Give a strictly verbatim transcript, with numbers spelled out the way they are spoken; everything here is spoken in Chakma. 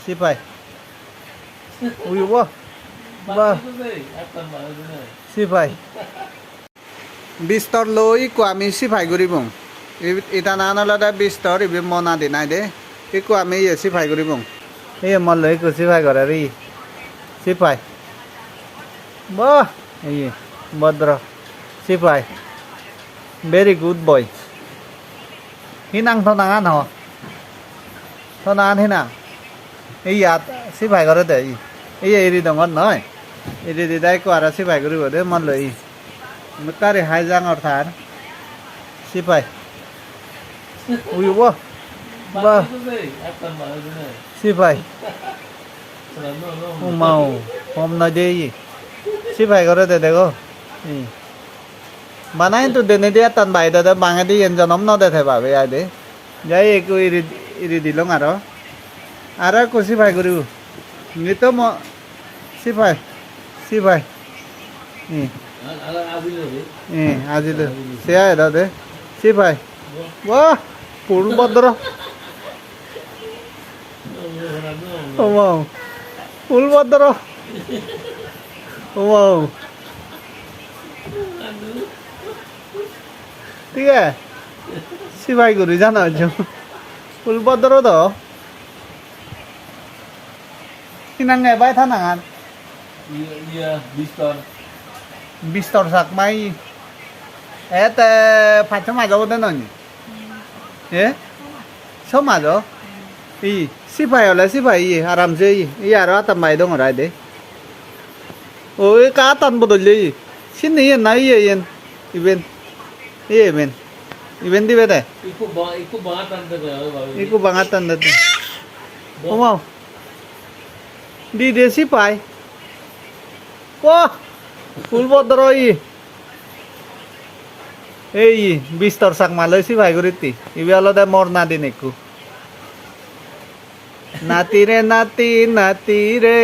Sipai. Ui bo. Ba. Sipai. Bistor loi ikko ami sipai guribong. Ib-, idanan olode bistor, ibe mona dinai de. Ikko ami iye sipai guribong. Iye molloi ikko sipai gorer iye. Sipai. Bah, iye, bodro. Sipai. Very good boy. Hinang tonangan ho? Tonangan hinang? Iyat sipai gore de, i. Iye iri dongot noi. Iri didai ikko aro sipai guribo de molloi. Mekkari hai jangor tar. Sipai. Ui bo. Ba. Sipai. Umau. Hom noi de iye. Sipai gore de dego. I. Bana hintu denedi ettan bai dode, bangedi yen jonom no de te babe ai de. Jai ekku iri, iri dilong aro. Aro ekku sipai guribo. Nito mo sipai. Sipai. Hi. Hi, ajilo. Se ai dode. Sipai. Wah, full bodro. Wow. Full bodro. Wow. Thik age? Sipai guri jana hocche. Full bodro do. Hinang nge bai thanangan? Iya, iya, Bistor. Bistor Chakma i. Ete paccho majo obode noi? Eh? Somajo? I, sipai ole sipai iye, aramse iye. Iye aro attan bai dongor ai de. O, ekka attan bodol de iye. Sinni iyen na iye iyen? Iben. Iye iben. Iben dibe de. Ikku ba-, ikku bangattan de de, oi babi. Ikku bangattan de de. Bo- Omao. Di de sipai. Wah! Full bodro iye. Ei, Bistor Chakma loi sipai guritti. Ibe olode mor nadin ekku. Nati re, nati, nati re.